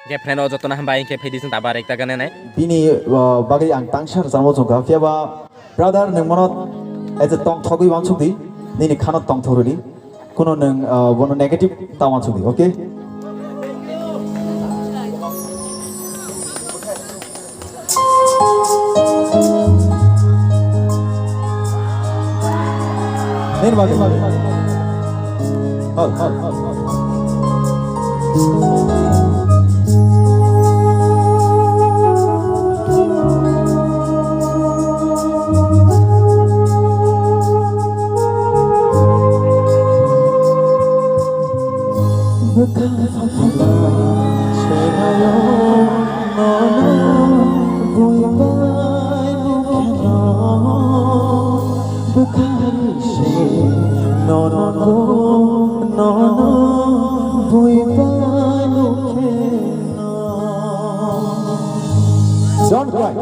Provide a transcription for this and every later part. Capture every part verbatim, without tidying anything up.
Hwnkhe friend o jotono hambai, hwnkhe phaidi chwng ta bar ekta gana nai. Bini, uh, bagwi ang tangsa rwchapna muchungkha, phiya ba brother nwng bono as a tongthogwi uansuk di, nini khano tongthok rwdi, kuno nwng, uh, bono negative ta uansuk di, okay? Nini bagwi. Hal, hal, hal, hal. Don't cry.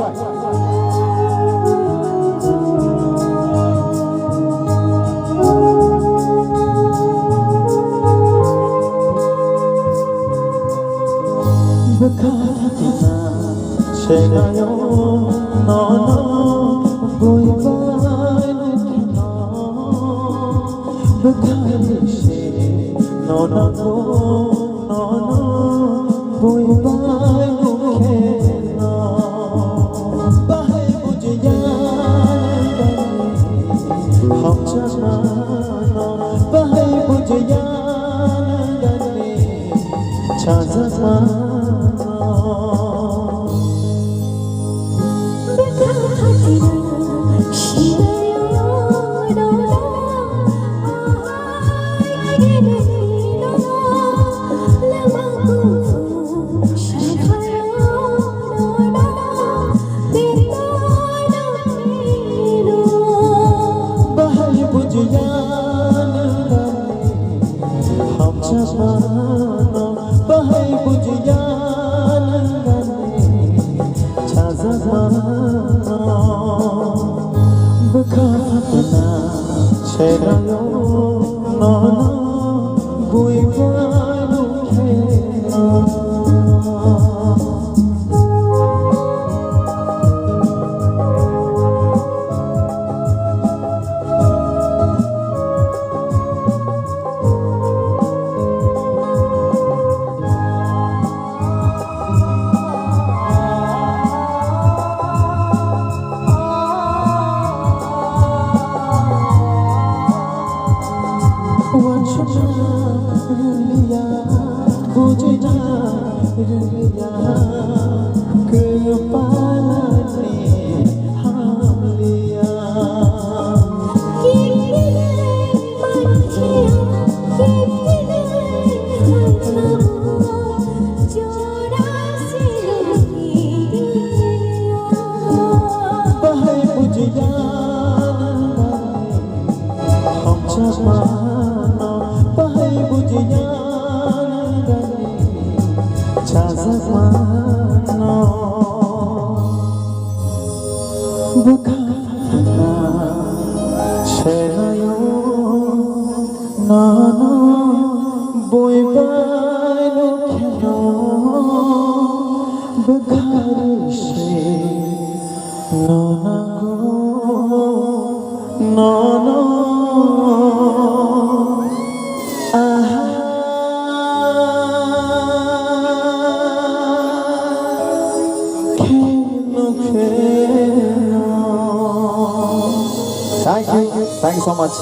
Thank you, thank you so much.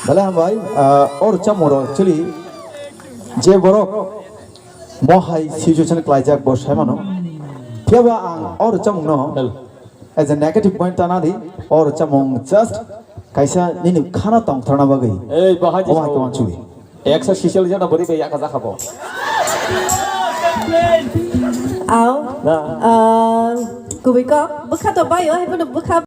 Belai hambai, ah, o rwchapmung rok actually je borok mo hai situation klaijak bo sai mano. Phiya ba ang o rwchapmung no as a negative point ta na di, o rwchapmung just kaisa nini khana tongthorna bagwi. Ei, bahai omo hai jisao. Tongma chuli. Eksa sisel jana bori bai yaka jakha bo. Au. Na. Ah, kubui kok, bwkha to bai o, hai bono bwkha.